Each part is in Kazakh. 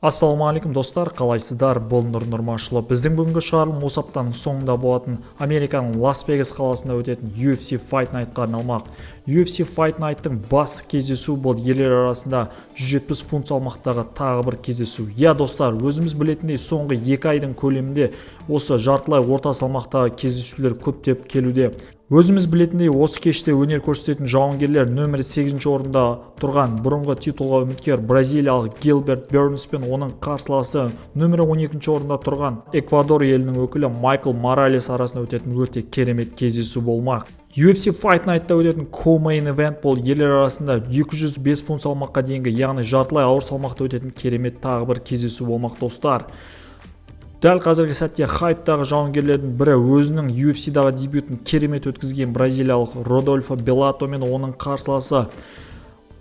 Ассалаумағалейкум, достар! Қалайсыздар? Бұл Нұр Нұрмашұлы. Біздің бүгінгі шығарылым осы аптаның соңында болатын, Американың Лас Вегас қаласында өтетін UFC Fight Night'қа арналмақ. UFC Fight Night'тың басты кездесуі бұл ерлер арасында 170 фунт салмақтағы тағы бір кездесу. Иә, достар, өзіміз білетіндей, соңғы 2 айдың көлемінде осы жартылай орта салмақтағы кездесулер көптеп келуде. Өзіміз білетіндей, осы кеште өнер көрсететін жауынгерлер нөмірі 8 орында тұрған бұрынғы титулға үміткер бразилиялық Гилберт Бернс пен оның қарсыласы нөмірі 12 орында тұрған Эквадор елінің өкілі Майкл Моралес арасында өтетін өте керемет кездесу болмақ. UFC Fight Night'та өтетін co-main event бұл ерлер арасында 205 фунт салмаққа дейінгі, яғни жартылай ауыр салмақта өтетін керемет тағы бір кездесу болмақ, достар. Дәл қазіргі сәтте хайптағы жауынгерлердің бірі, өзінің UFC-дағы дебютін керемет өткізген бразилиялық Родольфо Белато мен оның қарсыласы,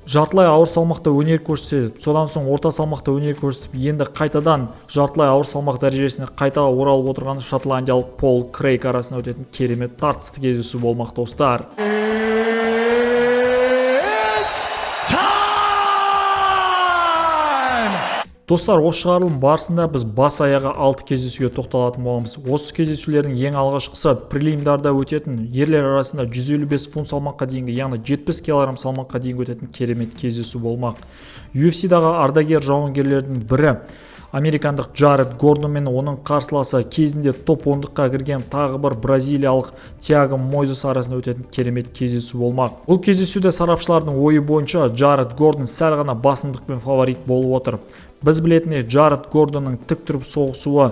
жартылай ауыр салмақта өнер көрсетіп, содан соң орта салмақта өнер көрсетіп, енді қайтадан жартылай ауыр салмақ дәрежесіне қайта оралып отырған шотландиялық Пол Крейг арасында өтетін керемет тартысты кездесу болмақ, достар. It's time! Достар, осы шығарылым барысында біз бас аяғы алты кездесуге тоқталатын боламыз. Осы кездесулердің ең алғашқысы прелимдарда өтетін, ерлер арасында 155 фунт салмаққа дейінгі, яғни 70 килограмм салмаққа дейінгі өтетін керемет кездесу болмақ. UFC-дағы ардагер жауынгерлердің бірі американдық Джаред Гордон мен оның қарсыласы, кезінде топ ондыққа кірген тағы бір бразилиялық Тиаго Мойзес арасында өтетін керемет кездесу болмақ. Бұл кездесуде сарапшылардың ойы бойынша Джаред Гордон сәл ғана басымдықпен фаворит болып отыр. Біз білетіндей, Джаред Гордонның тік тұрып соғысуы,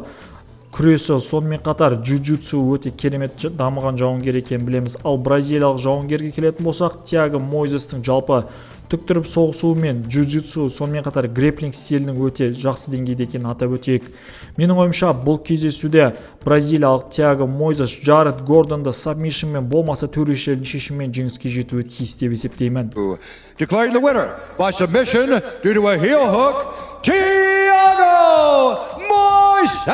күресі, сонымен қатар джиу-джитсу өте керемет дамыған жауынгер екенін білеміз. Ал бразилиялық жауынгерге келетін болсақ, Тиаго Мойзестің жалпы тік тұрып соғысуы мен джиу-джитсу, сонымен қатар грэпплинг стилінің өте жақсы деңгейде екенін атап өтейік. Менің ойымша, бұл кездесуде бразилиялық Тиаго Мойзес Джаред Гордонды сабмишнмен болмаса төрешілердің шешімімен жеңіске жетуі тиіс деп есептеймін. Declaring the winner by submission due to a heel hook, Thiago Moises!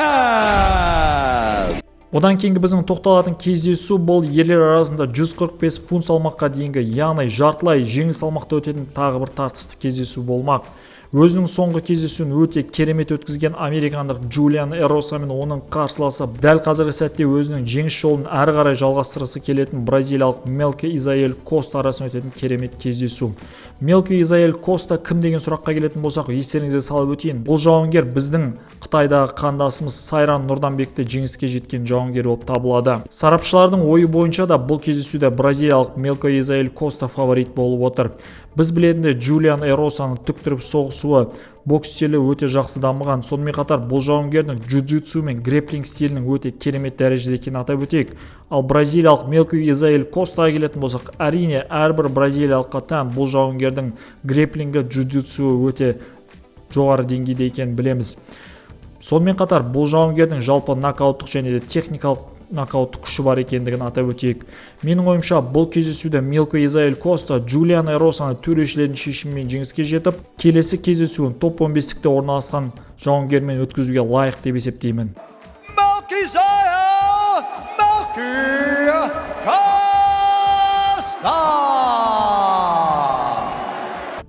Одан кейінгі біздің тоқталатын кездесу бұл ерлер арасында 145 фунт салмаққа дейінгі, яғни жартылай жеңіл салмақта өтетін тағы бір тартысты кездесу болмақ. Өзінің соңғы кездесуін өте керемет өткізген американдық Джулиан Эроса мен оның қарсыласы, дәл қазіргі сәтте өзінің жеңіс жолын әрі қарай жалғастырғысы келетін бразилиялық Мелки Изаэль Коста арасында өтетін керемет кездесу. Мелки Изаэль Коста кім деген сұраққа келетін болсақ, естеріңізге салып өтейін, бұл жауынгер біздің Қытайдағы қандасымыз Сайран Нұрданбекті жеңіске жеткен жауынгер болып табылады. Сарапшылардың ойы бойынша да бұл кездесуде бразилиялық Мелко Изаэль Коста фаворит болып отыр. Біз білетіндей, Джулиан Эросаның тік тұрып соғысуы, бокс стилі өте жақсы дамыған. Сонымен қатар бұл жауынгердің джиу-джитсу мен грэпплинг стилінің өте керемет дәрежеде екенін атап өтейік. Ал бразилиялық Мелко Изаэль Костаға келетін болсақ, әрине, әрбір бразилиялыққа тән бұл жауынгердің грэпплингі, джиу-джитсуы өте жоғары деңгейде екенін білеміз. Сонымен қатар бұл жауынгердің жалпы нокауттық және де техникалық нокауттық күші бар екендігін атап өтейік. Менің ойымша, бұл кездесуде Милко Изаэль Коста Джулиан Эросаны төрешілердің шешімімен жеңіске жетіп, келесі кездесуін топ 15-лікте орналасқан жауынгермен өткізуге лайық деп есептеймін. Melquizael Melqui Costa!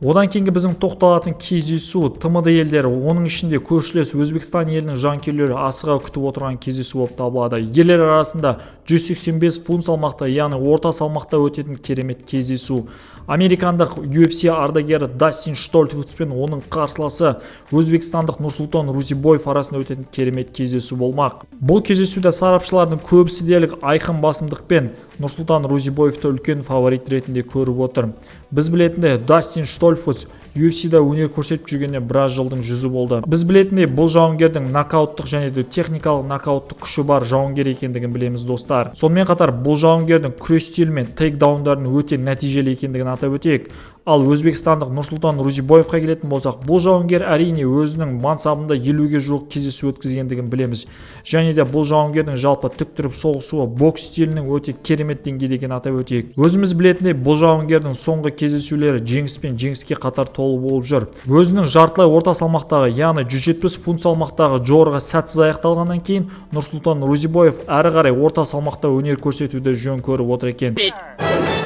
Одан кейінгі біздің тоқталатын кездесу ТМД елдері, оның ішінде көршілес Өзбекстан елінің жанкүйерлері асыға күтіп отырған кездесу болып табылады. Ерлер арасында 185 фунт салмақта, яғни орта салмақта өтетін керемет кездесу. Американдық UFC ардагері Дастин Штольфус пен оның қарсыласы, өзбекстандық Нұрсұлтан Рузибоев арасында өтетін керемет кездесу болмақ. Бұл кездесуде сарапшылардың көбісі дерлік айқын басымдықпен Нұрсұлтан Рузибоевты үлкен фаворит ретінде көріп отыр. Біз білетіндей, Дастин Штольфус UFC-да өнер көрсетіп жүргеніне біраз жылдың жүзі болды. Біз білетіндей, бұл жауынгердің нокауттық және де техникалық нокауттық күші бар жауынгер екендігін білеміз, достар. Сонымен қатар бұл жауынгердің күрес стилі мен тейкдаундарының өте нәтижелі екендігін атап өтейік. Ал өзбекстандық Нұрсұлтан Рузибоевқа келетін болсақ, бұл жауынгер, әрине, өзінің мансабында 50-ге жуық кездесу өткізгендігін білеміз. Және де бұл жауынгердің жалпы тік тұрып соғысуы, бокс стилінің өте керемет деңгейде екенін атап өтейік. Өзіміз білетіндей, бұл жауынгердің соңғы кездесулері жеңіс пен жеңіске қатар толы болып жүр. Өзінің жартылай орта салмақтағы, яғни 170 фунт салмақтағы жорығы сәтсіз аяқталғаннан кейін Нұрсұлтан Рузибоев әрі қарай орта салмақта өнер көрсетуді жөн көріп отыр екен.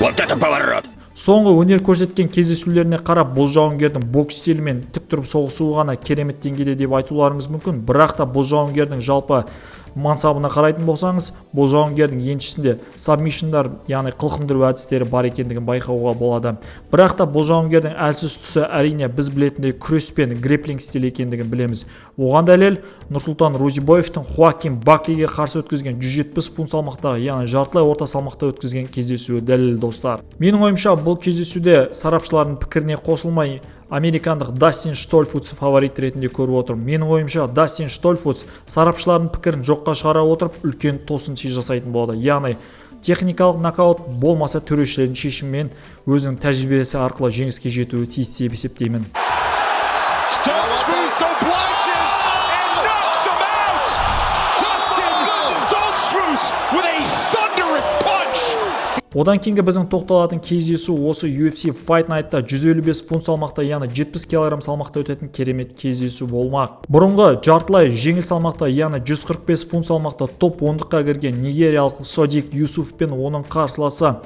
Вот это поворот! Соңғы кездесуін Соңғы өнер көрсеткен кездесулеріне қарап, бұл жауынгердің бокс стилімен тік тұрып соғысуы ғана керемет деңгейде деп айтуларыңыз мүмкін. Бірақ та бұл жауынгердің жалпы мансабына қарайтын болсаңыз, бұл жауынгердің еншісінде сабмишндар, яғни қылқындыру әдістері бар екендігін байқауға болады. Бірақ та бұл жауынгердің әлсіз тұсы, әрине, біз білетіндей, күрес пен грэпплинг стилі екендігін білеміз. Оған дәлел Нұрсұлтан Рузибоевтың Хоаким Баклиге қарсы өткізген 170 фунт салмақтағы, яғни жартылай орта салмақта өткізген кездесуі дәлел, достар. Менің ойымша, бұл кездесуде сарапшылардың пікіріне қосылмай, американдық Дастин Штольфус фаворит ретінде көріп отырмын. Менің ойымша, Дастин Штольфус сарапшылардың пікірін жоққа шығара отырып, үлкен тосын сый жасайтын болады, яғни техникалық нокаут болмаса, төрешілердің шешімімен өзінің тәжірибесі арқылы жеңіске жетуі тиіс деп есептеймін. Stoltzfus obliges and knocks him out. Dustin Stoltzfus with a thunderous punch. Одан кейінгі біздің тоқталатын кездесу осы UFC Fight Night'та 155 фунт салмақта, яғни 70 кг салмақта өтетін керемет кездесу болмақ. Бұрынғы жартылай жеңіл салмақта, яғни 145 фунт салмақта топ ондыққа кірген нигериялық Содик Юсуф пен оның қарсыласы,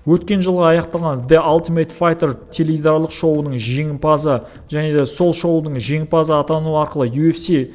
өткен жылғы аяқталған The Ultimate Fighter теледидарлық шоуының жеңімпазы және де сол шоудың жеңімпазы атану арқылы UFC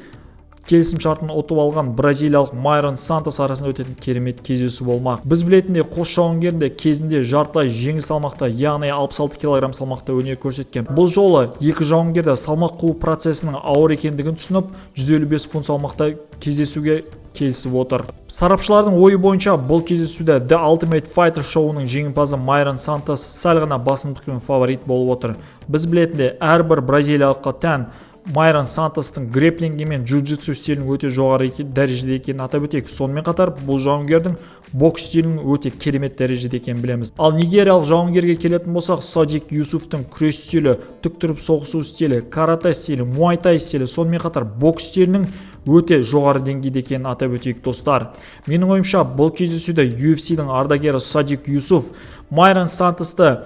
келісім шартын ұтып алған бразилиялық Майрон Сантос арасында өтетін керемет кездесу болмақ. Біз білетіндей, қос жауынгер де кезінде жартылай жеңіл салмақта, яғни 66 кг салмақта өнер көрсеткен. Бұл жолы екі жауынгер де салмақ қуу процесінің ауыр екендігін түсініп, 155 фунт салмақта кездесуге келісіп отыр. Сарапшылардың ойы бойынша, бұл кездесуде The Ultimate Fighter шоуының жеңімпазы Майрон Сантос сәл ғана басымдықпен фаворит болып отыр. Біз білетіндей, әрбір бразилиялыққа тән Майрон Сантостың грэпплингі мен джиу-джитсу стилінің өте жоғары дәрежеде екенін атап өтейік. Сонымен қатар бұл жауынгердің бокс стилінің өте керемет дәрежеде екенін білеміз. Ал нигериялық жауынгерге келетін болсақ, Садик Юсуфтың күрес стилі, тік тұрып соғысу стилі, карате стилі, муайтай стилі, сонымен қатар бокс стилінің өте жоғары деңгейде екенін атап өтейік, достар. Менің ойымша, бұл кездесуде UFC-дің ардагері Садик Юсуф Майрон Сантосты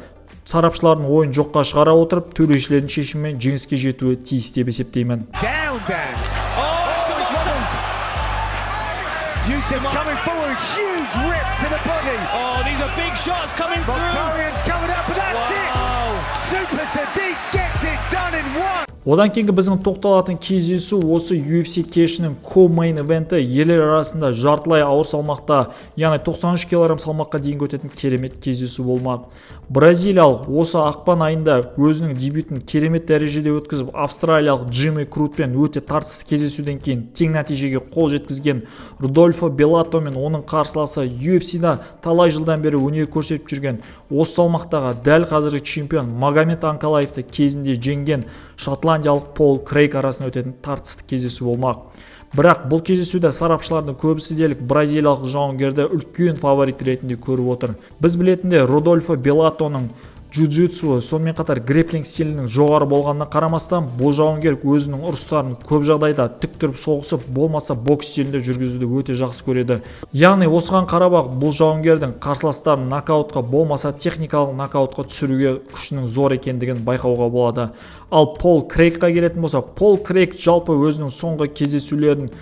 сарапшылардың ойын жоққа шығара отырып, төрешілердің шешімімен жеңіске жетуі тиіс деп есептеймін. Down, Dan. Oh, it's got Yusuf coming forward, huge rips to the body. Oh, these are big shots coming through. Mokhtarian's coming up, but that's Wow. it. Super Sadiq gets it done in one. Одан кейінгі біздің тоқталатын кездесу осы UFC кешінің ко-мейн ивенті, ерлер арасында жартылай ауыр салмақта, яғни 93 кг салмаққа дейінгі өтетін керемет кездесу болмақ. Бразилиялық, осы ақпан айында өзінің дебютін керемет дәрежеде өткізіп, австралиялық Джимми Крутпен өте тартысты кездесуден кейін тең нәтижеге қол жеткізген Рудольфо Белато мен оның қарсыласы, UFC-да талай жылдан бері өнер көрсетіп жүрген, осы салмақтағы дәл қазіргі чемпион Магомед Анкалаевты кезінде жеңген шотландиялық Пол Крейг арасында өтетін тартысты кездесу болмақ. Бірақ бұл кездесуде сарапшылардың көбісі дерлік бразилиялық жауынгерді үлкен фаворит ретінде көріп отыр. Біз білетіндей, Рудольфо Белатоның джиу-джитсуы, сонымен қатар грэпплинг стилінің жоғары болғанына қарамастан, бұл жауынгер өзінің ұрыстарын көп жағдайда тік тұрып соғысып болмаса, бокс стилінде жүргізуді өте жақсы көреді. Яғни осыған қарап ақ бұл жауынгердің қарсыластарын нокаутқа болмаса, техникалық нокаутқа түсіруге күшінің зор екендігін байқауға болады. Ал Пол Крейгқа келетін болсақ, Пол Крейг жалпы өзінің соңғы кездесулерін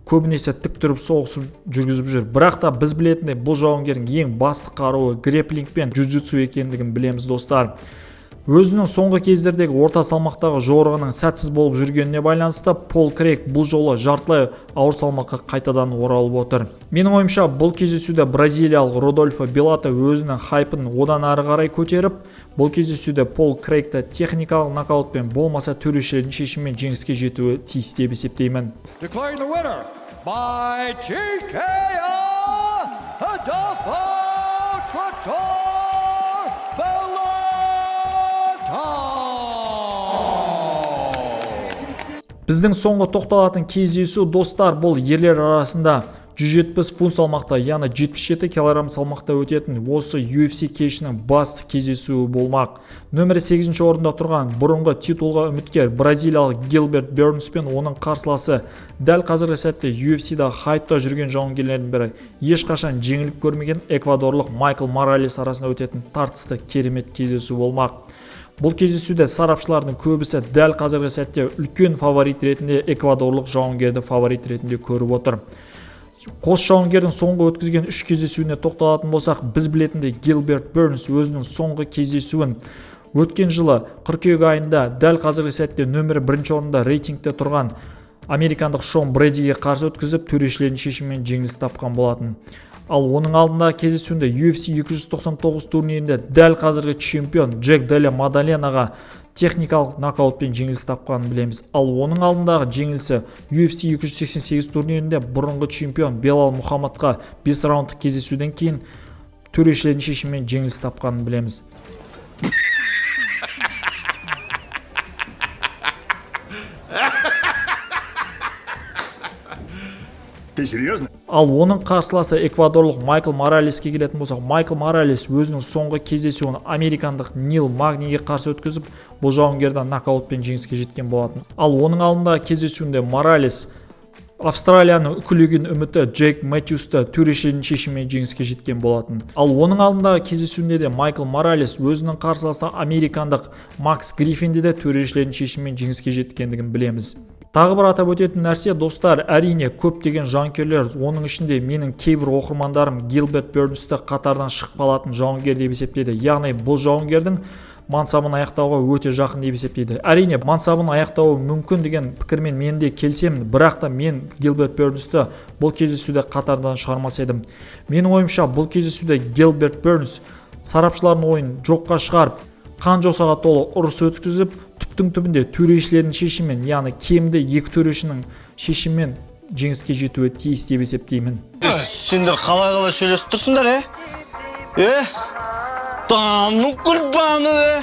көбінесе тік тұрып соғысып жүргізіп жүр. Бірақ та біз білетіндей, бұл жауынгердің ең басты қаруы грэпплинг пен джиу-джитсу екендігін білеміз, достар. Өзінің соңғы кездердегі орта салмақтағы жорығының сәтсіз болып жүргеніне байланысты Пол Крейг бұл жолы жартылай ауыр салмаққа қайтадан оралып отыр. Менің ойымша, бұл кездесуде бразилиялық Родольфо Белато өзінің хайпын одан ары қарай көтеріп, бұл кездесуде Пол Крейгті техникалық нокаутпен болмаса, төрешілердің шешімімен жеңіске жетуі тиіс деп есептеймін. Declaring the winner by TKO, Adolfo Trator Bellato! Біздің соңғы тоқталатын кездесу, достар, бұл ерлер арасында 170 фунт салмақта, яғни 77 килограмм салмақта өтетін осы UFC кешінің басты кездесуі болмақ. Нөмірі 8 орында тұрған бұрынғы титулға үміткер бразилиялық Гилберт Бернс пен оның қарсыласы, дәл қазіргі сәтте UFC-да хайпта жүрген жауынгерлердің бірі, ешқашан жеңіліп көрмеген эквадорлық Майкл Моралес арасында өтетін тартысты керемет кездесу болмақ. Бұл кездесуде сарапшылардың көбісі дәл қазіргі сәтте үлкен фаворит ретінде эквадорлық жауынгерді фаворит ретінде көріп отыр. Қос жауынгердің соңғы өткізген үш кездесуіне тоқталатын болсақ, біз білетіндей, Гилберт Бернс өзінің соңғы кездесуін өткен жылы қыркүйек айында дәл қазіргі сәтте нөмірі бірінші орында рейтингте тұрған американдық Шон Брэдиге қарсы өткізіп, төрешілердің шешімімен жеңіліс тапқан болатын. Ал оның алдындағы кездесуінде UFC 299 турнирінде дәл қазіргі чемпион Джек Делла Мадаленаға техникалық нокаутпен жеңіліс тапқанын білеміз. Ал оның алдындағы жеңілісі UFC 288 турнирінде бұрынғы чемпион Белал Мұхаммадқа 5 раундтық кездесуден кейін төрешілердің шешімімен жеңіліс тапқанын білеміз. Ты серьезно? Ал оның қарсыласы эквадорлық Майкл Моралеске келетін болсақ, Майкл Моралес өзінің соңғы кездесуін американдық Нил Магниге қарсы өткізіп, бұл жауынгерден нокаутпен жеңіске жеткен болатын. Ал оның алдындағы кездесуінде Моралес Австралияның үкілеген үміті Джейк Мэтьюсті төрешілердің шешімімен жеңіске жеткен болатын. Ал оның алдындағы кездесуінде де Майкл Моралес өзінің қарсыласы американдық Макс Гриффинді де төрешілердің шешімімен жеңіске жеткендігін білеміз. Тағы бір атап өтетін нәрсе, достар, әрине, көптеген жанкүйерлер, оның ішінде менің кейбір оқырмандарым Гилберт Бернсті қатардан шығып қалатын жауынгер деп есептейді. Яғни бұл жауынгердің мансабын аяқтауға өте жақын деп есептейді. Әрине, мансабын аяқтауы мүмкін деген пікірмен мен де келісемін, бірақ та мен Гилберт Бернсті бұл кездесуде қатардан шығармас едім. Менің ойымша, бұл кездесуде Гилберт Бернс сарапшылардың ойын жоққа шығарып, қан жосаға толы ұрыс өткізіп, түптің түбінде төрешілердің шешімімен, яғни кемінде екі төрешінің шешімімен жеңіске жетуі тиіс деп есептеймін. Сендер қалай қалай сөйлесіп тұрсыңдар, е? Е? Да ну кульбану, е?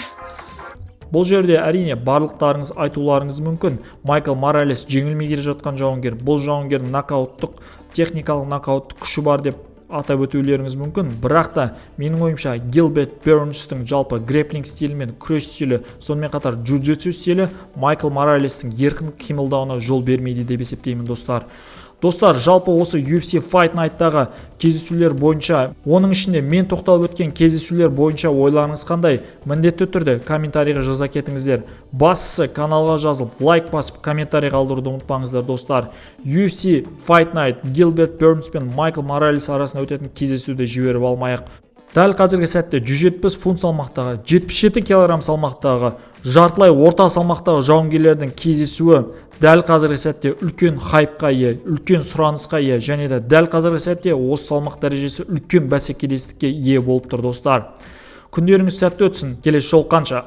Бұл жерде, әрине, барлықтарыңыз айтуларыңыз мүмкін: Майкл Моралес жеңілмей келе жатқан жауынгер, бұл жауынгердің нокауттық, техникалық нокауттық күші бар деп атап өтулеріңіз мүмкін. Бірақ та менің ойымша, Гилберт Бернстің жалпы грэпплинг стилі мен күрес стилі, сонымен қатар джиу-джитсу стилі Майкл Моралестің еркін қимылдауына жол бермейді деп есептеймін, достар. Достар, жалпы осы UFC Fight Night'тағы кездесулер бойынша, оның ішінде мен тоқталып өткен кездесулер бойынша ойларыңыз қандай? Міндетті түрде комментарийға жаза кетіңіздер. Бастысы, каналға жазылып, лайк басып, комментарий қалдыруды ұмытпаңыздар, достар. UFC Fight Night, Гилберт Бернс пен Майкл Моралес арасында өтетін кездесуді жіберіп алмайық. Дәл қазіргі сәтте 170 фунт салмақтағы, 77 килограмм салмақтағы, жартылай орта салмақтағы жауынгерлердің кездесуі дәл қазіргі сәтте үлкен хайпқа ие, үлкен сұранысқа ие және де дәл қазіргі сәтте осы салмақ дәрежесі үлкен бәсекелестікке ие болып тұр, достар. Күндеріңіз сәтті өтсін, келесі жолыққанша.